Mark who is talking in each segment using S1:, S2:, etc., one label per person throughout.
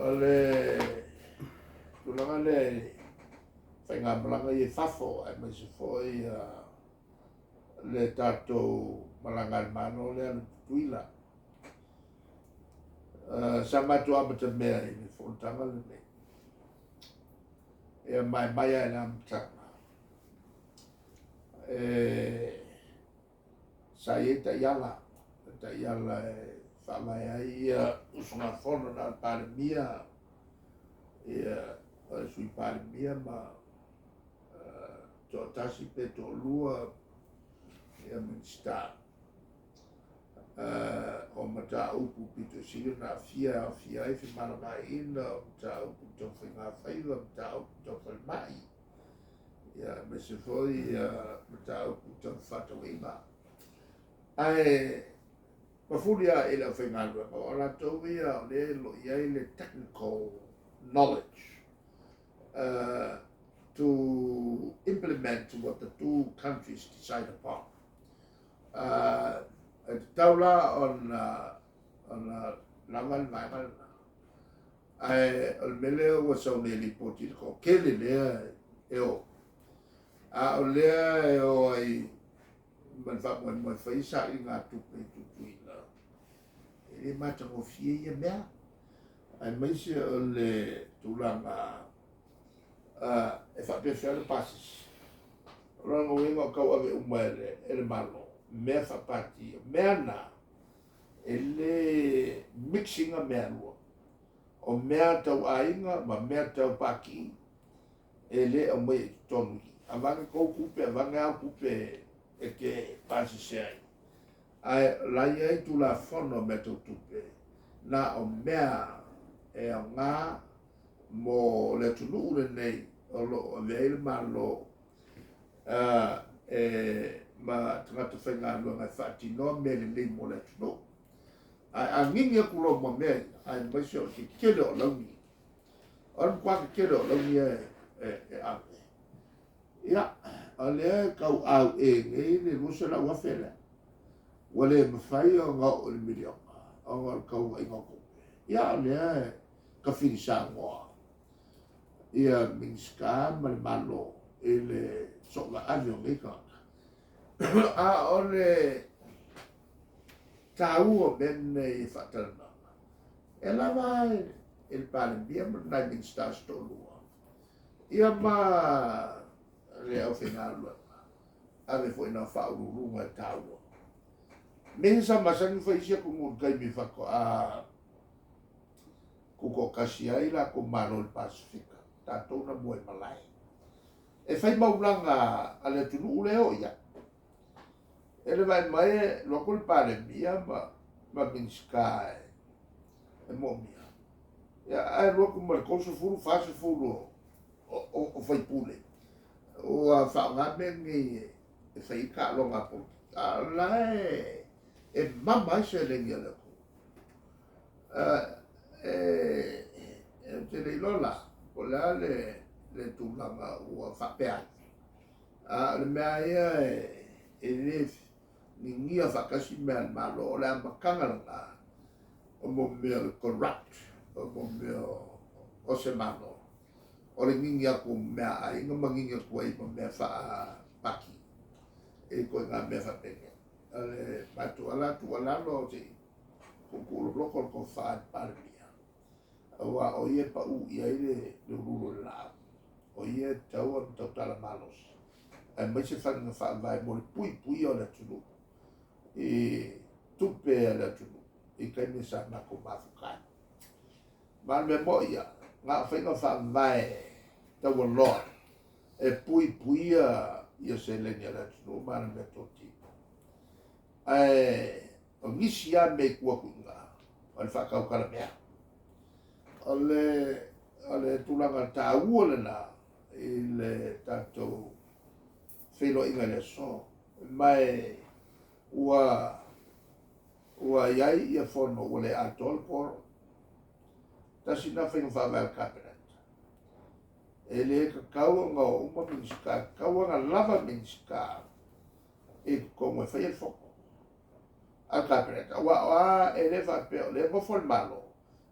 S1: O le tulaga lea i faigamalaga ia i fafo aemaise foi le tatou malaga a le Malo lea alu i Tutuila. Sa matou amatamea i le fonotaga lenei, ia maemae lava i le amataga, sa i ai taiala, taiala e faavae ai ia usugafono na o le Palemia, ia o le Sui Palemia ma toatasi pe toalua ia Minisita. O mataupu pito sili ona aafia e aofia ai femalagaaiga, o mataupu tau faigafaiva, mataupu tau falemai, ia aemaise foi mataupu tau fefaatauaiga. Ae mafuli lava i le aufaigaluega, o latou ia o lea o lo o i ai le technical knowledge to implement what the two countries decide upon. E tatau la ona ona lava le vaega lena. Ae o le mea lea ua sau nei lipoti i le toatele lea e o. A o lea e o ai ma le faamoemoe e fai sailiga tupe i Tutuila. E le matagofie ia mea. Aemaise o le tulaga e faapefea le pasese. O lona uiga o tauave uma e le Malo, mea faapati, o mea na, e le mix ina mea e lua. O mea tau aiga ma mea tau pati, e le aumaia i totonu i i. Avane tou tupe, avane au tupe e te pasese ai. Ae o la e i ai Tulafono o mea tau tupe, na o mea e aoga mo le atunuu lenei o lo o avea ai le Malo e ma tagata faigaluega e faatinoa mea lelei mo le atunuu. Ae a gigi atu loa ma mea ia, aemaise o le tetele o alauni, o le matua tetele o alauni ia e ave. Ia, o lea e tau auē nei le $200,000 lea. Ua le mafai ona oo i le miliona ona o le tauaiga o tupe. Ia, o lea e tafili Samoa ia Minisita ma le Malo i le sovaave o nei tagata. A o le taua o mea nei e faatalanoaga, e lava i le Palemia ma nai Minisita se toalua, ia ma le aufaigaluega, ave foi na faauluuluga e taua. Mea ia sa masani ona fai e isi atunuu i le taimi faatoa tutoatasi ai latou Malo i le Pasefika, tatou na muaimalae. E fai maulaga a le atunuu lea e o i ai. E le vaai mai e alu atu le Palemia ma Minisita e moomia, ia, ae alu atu ma le 30, 40 o faipule ua faaaoga mea nei e fai ai taaloga a polokiki. A o la e mama ai seleni a le atunuu. Ou te le iloa la, po o le a le tulaga ua faapea ai. A o le mea lava ia e le gigia faatasi mea a le Malo, o le amataga lena o mo mea o le corrupt, o mo mea o se Malo. O le gigi atu o mea a aiga ma gigi atu ai ma mea faapati e ituaiga mea faapenei. O le matou lava tuualalo, se i tuutuu loloto le tofa i le Palemia, aua o ia e pau i ai le uluulu o le laau, o ia e tatau ona tautala malosi, aemaise faiga faavae mo le puipuia o le atunuu i tupe a le atunuu i taimi sa matou mafuta ai. Ma o le mea moni ia, na o faiga faavae taualoa e puipuia ia seleni a le atunuu ma ana meatotino. Ae o nisi lava mea i tua atu i ina, o le faatautalamea. O le tulaga taua lena i le tatou feiloaiga i le aso. Ma ua i ai ia fono ua le atoa le quorum. Tasi lena faiga faavae a le Kapeneta. E le tatau ona o uma Minisita, e tatau ona lava Minisita i totonu e faia le fono a le Kapeneta. Aua o a e le faapea o lea e nofo le Malo,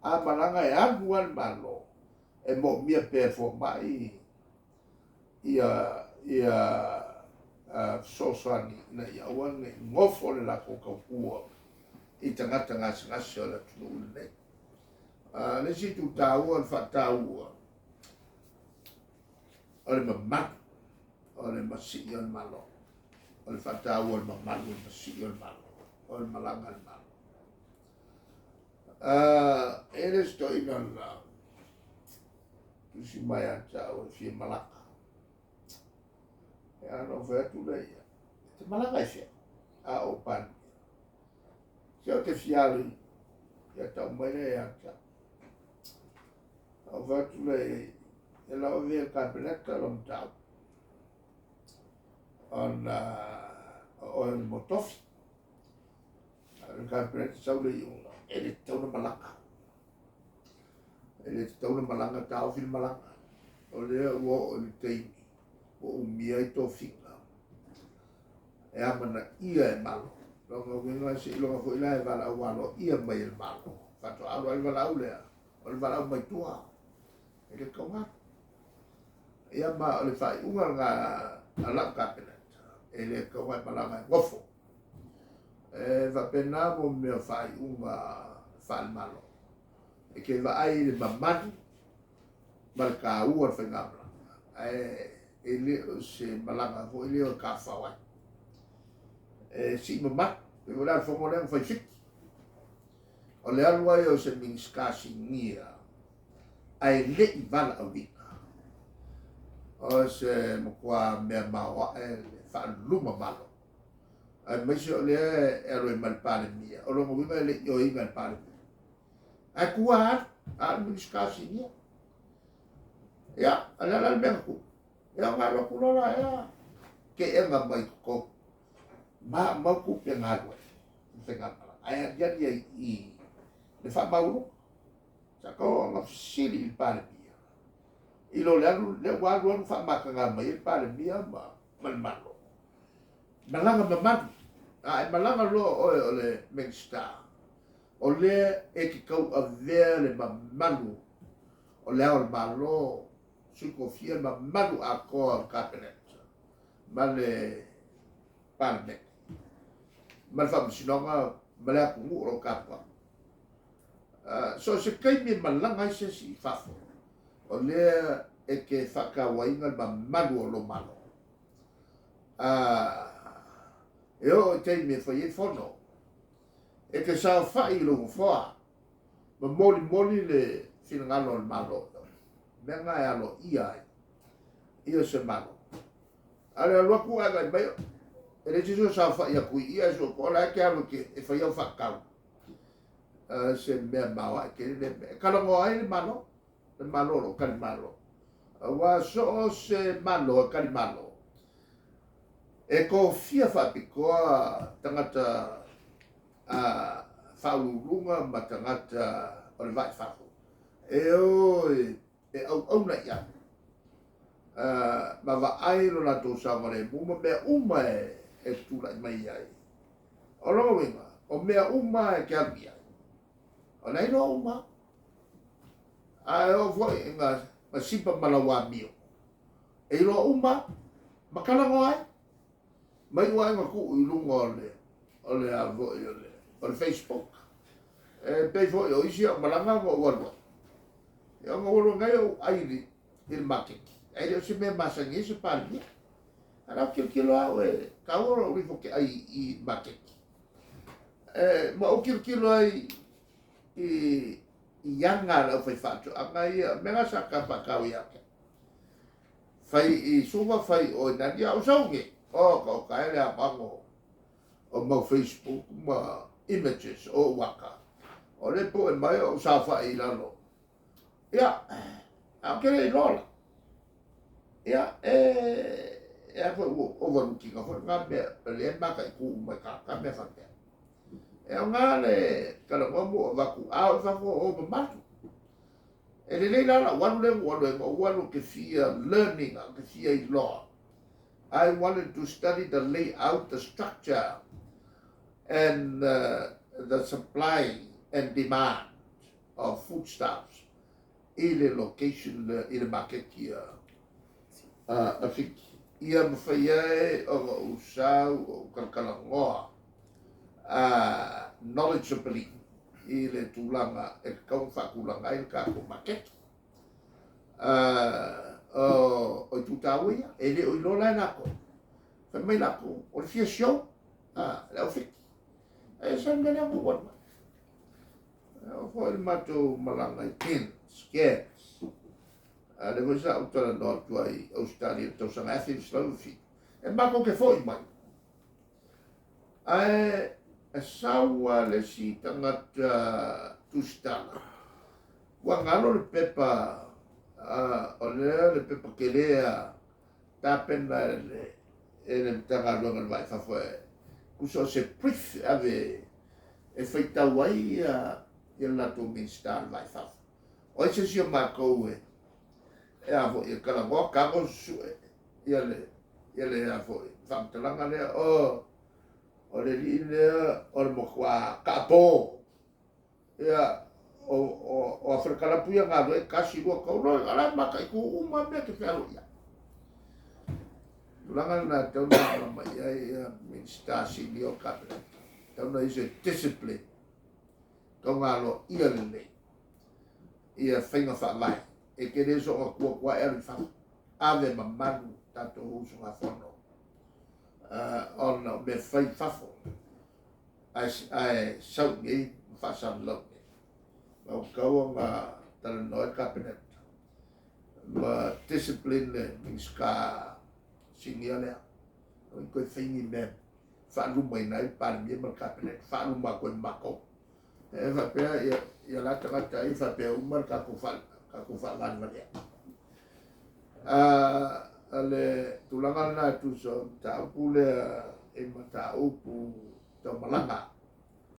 S1: A malaga e alu lava le Malo e moomia pea e fomai ia ia fesoasoani ina ia aua ne i gofo le latou tautua i tagata gasegase o le atunuu lenei. O le isi itu taua o le faataua o le mamalu o le masii o le Malo, o le faataua o le mamalu o le masii o le Malo, o le malaga a le Malo. E le se toeaina na tusi mai ia te au e fia malaga. Ia, ona ou fai atu lea ia, e te malaga i fea? A o Palemia. Se ou te fia alu ia tau mai lea ia te au. Ou fai atu lea i e lau avea i le Kapeneta lau mataupu. Ona o oe o le motofi. A o le Kapeneta sau le iuga, e le tatau ona malaga. E le tatau ona malaga, taofi le malaga. O lea ua oo i le taimi ua umia ai tofiga e amanaia e Malo. Lona uiga seiloga foi la e valaau aloaia mai e le Malo. Faatoa alu ai le valaau lea, o le valaau mai tua. E le tatau ona alu. Ia ma o le faaiuga lena a lau Kapeneta, e le tatau ona e malaga e nofo. E faapena mo mea o faaiuga faale-Malo. E te vaai i le mamalu ma le taua o le faigamalaga, ae e le o se malaga foi lea o tafafao ai. E sii mamalu, pei foi la le fono lea na fai i Fiti. O le alu ai o se Minisita Sinia ae le i valaauina, o se matua mea maoae le faaluma Malo. Aemaise o lea e alu ai ma le Palemia, o lona uiga e le i ioeina e le Palemia. Ae tua alu, a o le Minisita Sinia. Ia, o le a la le mea na tupu? Ia, ona alu atu loa la ea keega mai totonu, ma mau tupe na alu ai i le faigamalaga, ae aliali ai i i le faamaualuga. Sa tatau ona fesili i le Palemia, i lo le alu, lea ua alu alu faamataga mai ai le Palemia ma le Malo. Malaga mamalu, a e malaga loa oe o le Minisita, o lea e te tauavea le mamalu o le Ao o le Malo, Sui Tofia, le mamalu atoa o le Kapeneta ma le Palemene, ma le Faamasinoga ma le atunuu o lo o tapuai. So o se taimi e malaga ai se isi i fafo, o lea e te faatauaina le mamalu o lou Malo. E oo i taimi e fai ai fono, e te saofai i lou nofoa ma molimoli le finagalo o le Malo. Mea lena e aloaia ai ia se Malo. A o le alu atu ae vaai mai, e leai se isi o saofai atu i i, ae soo o la e te alu e fai au faatau. Se mea maoae tele lea mea. E talanoa ai le Malo, le Malo o lo o tali Malo. Aua so o se Malo e tali Malo, e tofia faapitoa tagata faauluuluga ma tagata o le va i fafo e o e auauna i ai ma vaai lo latou saogalemu ma mea uma e tulai mai ai. O lona uiga, o mea uma e te alu i ai, o lea iloa uma. Ae oo foi ina sipa ma lau amio, e iloa uma ma talanoa ai. Mai ua ina tuu i luga o le o le a foi o le o le Facebook. E pei foi o isi au malaga na ou alu ai. Ia ona ou alu ai ou ai i le maketi. Ae le o se mea masani ai se Palemia. A lau tilotilo au e taua lou ifo ke ai i maketi. E, ma ou tilotilo ai i aga a le aufaifaatoaga ia, mea na sa ta faatau ia te au. Fai i Suva, fai o i Nani, a ou sau nei, o ka o ka e le anoano o mau Facebook ma images o ou aka. O le poe mai o ou saofai i lalo. Ia, a ou te le iloa la. Ia, e a foi ua overlooking foi lena mea, o lea e mataitu uma i tagata mea faapea. E aoga le talanoa ma ou avatu, a o i fafo o mamalu. E lelei la lau alu lea na ou alu ai, na ou alu ou te fia learning, ou te fia iloa. I wanted to study the layout, the structure and the supply and demand of food. foodstuffs i le location lea i le maketi a Fiti. Ia mafai ai ona ou sau ou talatalanoa knowledgeably i le tulaga e tatau ona faatulaga ai le tatou maketi. O itu taua ia, e le o iloa la e latou. Fai mai latou, o le fia show, le au Fiti. E sa le mea lea na ou alu ai. E oo foi le matou malaga i Cairns, Cairns. A lea foi sa ou talanoa atu ai i Ausetalia i le tausaga 1997. E matou te foi mai. Ae e sau lava le isi tagata tusitala, ua galo le pepa, o lea le pepa tele a tapena e le e le Matagaluega o le Va i Fafo e tusa o se brief e ave e faitau ai ia le latou Minisita o le Va i Fafo. O ai se isi o matou e e a foi e talanoa tago susue ia le ia le a foi faamatalaga lea o o le alii lea o le matua taapo ia o o o Aferika ia galue tasi lua tolu o la e mataitu uma mea te fealuai ai. Tulaga lena e tatau ona malamalama i ai ia Minisita sinia o le Kapeneta. E tatau ona i ai se discipline tatau ona aloaia lelei ia faiga faavae e te le soona tu atu lava e alu i fafo. Ave mamalu tatou usugafono ona o mea fai i fafo ae sau i inei ma faasalalau i inei. Ma ua tatau ona talanoa ai le Kapeneta ma discipline le Minisita sinia lea. Aua ne i toe fai ni mea e faalumaina ai le Palemia ma le Kapeneta, faaluma atu ai ma matou. E faapea ia la tagata ai faapea uma le tatou faavalevalea. O le tulaga lena e tusa o le mataupu lea i mataupu tau malaga.